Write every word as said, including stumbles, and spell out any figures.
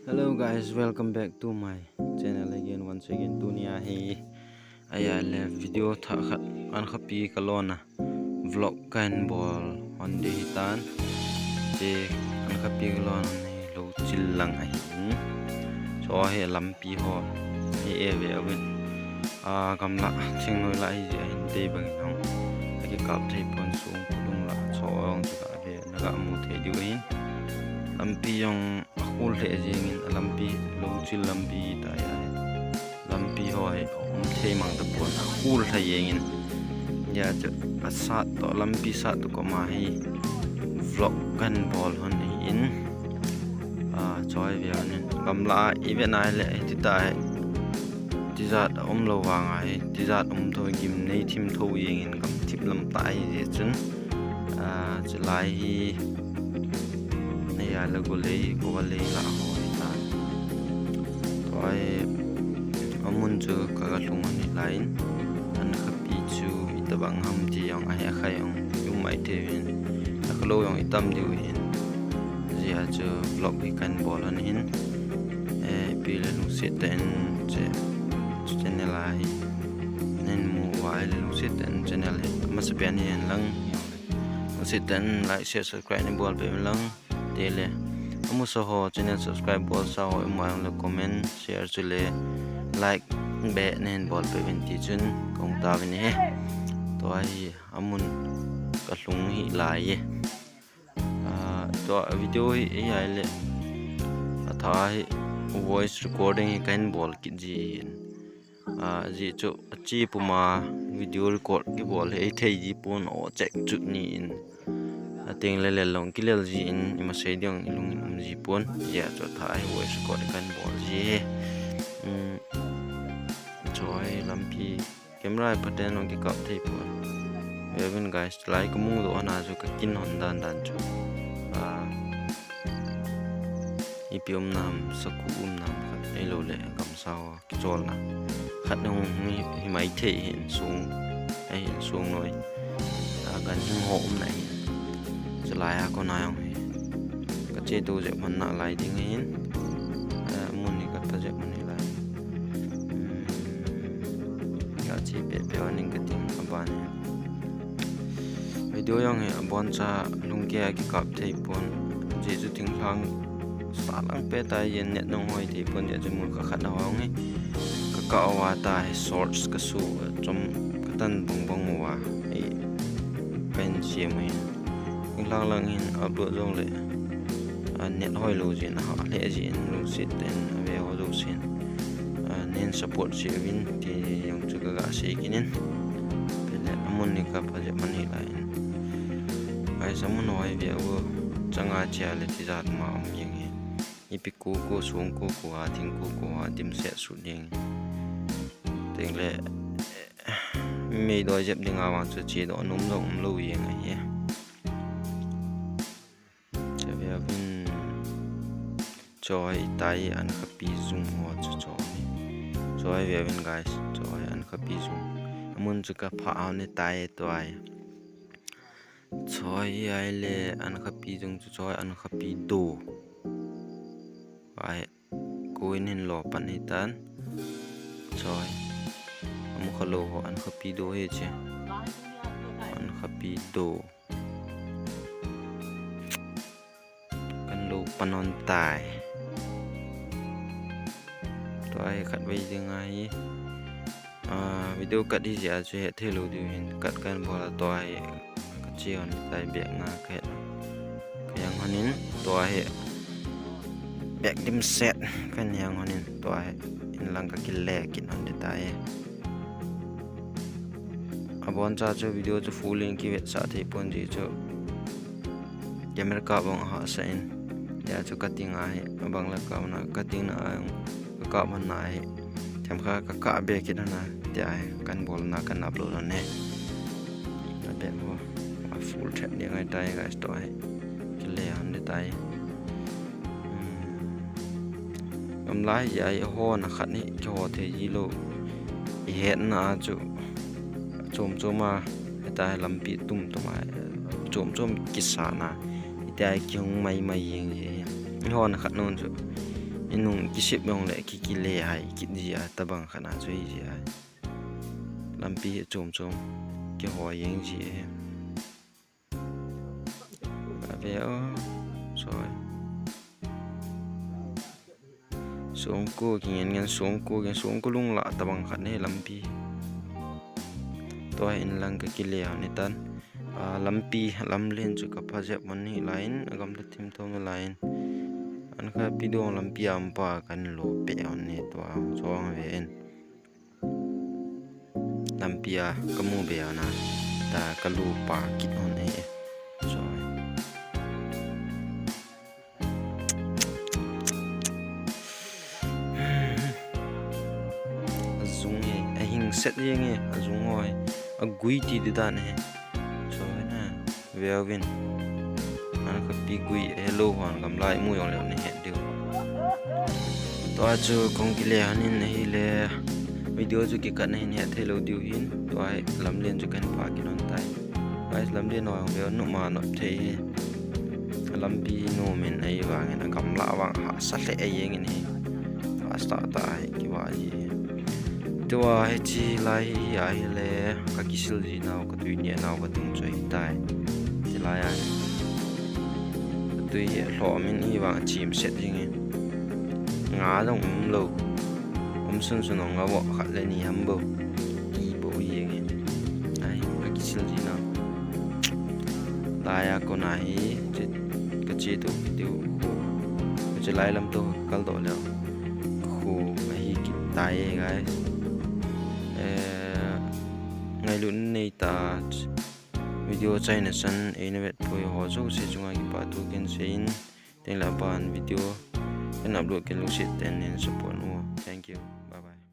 Hello guys, welcome back to my channel again. Once again, tunia hi ahi le video thah khat ankhapi kalona vlog kahin bol hon ding hitan. Te ankhapi kalona hi Louchil lang ahin. Chu hi lampi ho hi eive uvin. A gamla thingnoi lah hi jeh ahin tei bangin hung. Akikap thei pon sung kudung lah chu hung chu kave naga mu thei diu ahin. Lampi jong akhul lheh jengin, alampi, Louchil lampi tah ahi. Lampi ho hi um thei mang tapon, akhul lheh jengin. Hijeh chun asat toh, lampi sat toh koma hi vlog kahin bol hon ahin. A, chu hi ve hon in. Gamla a ive nai le hiti tah hi. Tijat aum lou vang ahi. Tijat um tho, gimnei thim tho jengin gamthip lam tah ahi jeh chun. A, chulai hi Nei a le golei, golei lah ho hitan. Tua hi amun chu kaga lhung hon hilai in, ankhapi chu itobang ham ti jong ahe akhai jong um mai thei uvin, akhalou jong itam diu ahin. Hijeh a chu vlog hi kahin bol hon ahin. Eh, ipi le lungset tah in che, channel a hi neihin mu uva ahile lungset tah in channel hi amasapen hihen lang, lungset tah in like, share, subscribe neibolpeh uvin lang. Tile amusa ho channel subscribe bolsa ho ima jongle comment, share chule like beh neihin bolpeh uvin tichun kahung tauvin ahi. Tua hi amun kalhung hilai e. Ah, tua video hi, hi ahile atha hi voice recording hi kahin bol kit ji ahin. Ah, ajeh chu ache puma video record kibol hi eithei ji pon, o check chu ni in. Atengle lel long kilel ji in, imasei ding ilung in um ji pon. Hijeh chun atha hi voice record kahin bol ji ahi. Um, chu hi lampi camera hi phaten jong kikap thei pon. Ve uvin guys, lai kamu doh hon a chu kakin hon dan dan chu. Ah, ipi umna ham, sakhu umna ham khat ahiloule gamsa ho kicholna khat hung hi, hi mai thei ahin sung, ahin sung noi. A, ganhing ho umna ahin. Chulai a kona jong hi kache tou jep hon nalai ding ahin. A, mun hi kapha jep hon hilai. Hmm. Kache pehpeh hon in kating aban hi. Video jong hi aboncha lungkei a kikap thei pon. Ajeh chu thinglhang sa lang peh tai jeh in net jong hoi thei pon, hijeh chun mun khat khat a hung hi kakap uva tah hi shorts kasu, chom katan bang bang uva hi kahin sem u ahin. Thinglhang lang hin upload jongle, a, net hoilou jeh in, ahah lheh jeh in, lungset tah in ave ho jousen, a, neihin support cheh uvin ti jong chu kaga sei kit in. Tile amun hi kapha jep hon hilai in. Guys, amun ho hi ve u, changa chea le tijat ma um jeng hi. Ipi ko ko, song ko ko a, thing ko ko a dimset sut jeng. Tengle meidoi jep dinga vang chu chedoh nom jong umlou jeng ahi. Che ve uvin, chu hi itai ankhapi jung ho chu chu hi. Chu hi ve uvin guys, chu hi ankhapi jung. Amun chu kaphah hon hitai tua hi. Chu hi ahile ankhapi jung chu, chu hi ankhapi do. Ahi, koin hin lo pan hitan. Chu hi amu khalou ho ankhapi do hi che. Ankhapi do. Kan lo pan hon tai. Tua hi khatvei ding ahi. Ah, video cut hi jeh a chu hethei lou diu hin cut kahin bol a, tua hi kache hon tai bag nga kahet. Kaheng hon in tua hi bag dimset kahin heng hon in tua hi inlang kakile kit hon ding tai. Aboncha chu video chu full in kivetsah thei pon jeh chu camera kap bang ahahsa in. Hijeh chun cutting ahi, abang le kap na, cutting na a jong kakap hon ahi. Themkhat kakap be kit hon a, tia hi kahin bol na kahin upload hon e. Abeh ho a full thep ding ahitai guys, tua hi kile hon ding tai. Hmm. Gamla hi ahi, hona khat hi kiho thei ji lou. Ihetna a chu chom chom a, hitia hi lampi tum tum a chom chom kisana, hitia hi kihung mai mai jeng ji hi. Ihona khat nun chu Inung kisep jongle ki, kile hai kit ji a, tabang khat a chu hi ji a. Lampi hi chom chom kihoi jeng ji e. Ave o, soi. Songko kingen ngen, songko kingen, songko lunglah tabang khat ne lampi. Tua hin lang ka kile hon hitan. A, lampi, lamlen chu ka pha jep mon hi laiyin, a gamla thim thou na laiyin. An kha pi dong lampi a um pa kan lo pe hon ni tua, chong ve in. Lampi a ka mu be hon a, ta ka lu pa kit hon e. Choi. A jung e, a hing set jeng e, a jung hoi, a gui ti di dan e. Choi na. Veuvin. An kha pi gui hello hon gamla i mu jong leu ni het diu. Tua chu kong kile hon in ahile video chu kikat na hin het thei lou diu hin. Tua hi lamlen chu kan pha kit hon tai. Guys, lamlen hoi hong veu numa nop thei hi. Lampi hi numin ei vangin a gamla vang hahsa lheh ei jeng in hi. Hahsa tah hi kiva ji hi. Tua hiche lai hi ahile ka kisil ji nau, ka tui neh nau ka ding chu ahitai. Hiche lai a ka tui hi alhom in hi vang a chim set jing in. Nga jong um lou. Um sun sun jong nga vo khat le ni ham bou. Ti bou hi jeng in. Ai, ka kisil ji nau. Lai a kona hi, che, ka che to kit diu kho. Ka che lai lam to kal doh leu. Kho ahi kit tai e, guys. Eh, ngailut nei ta video chaina chan eina vet poi ho jouse chunga kipathu kin seiyin, tengle aban video kan upload kin lungset tah in support u. Thank you. Bye bye.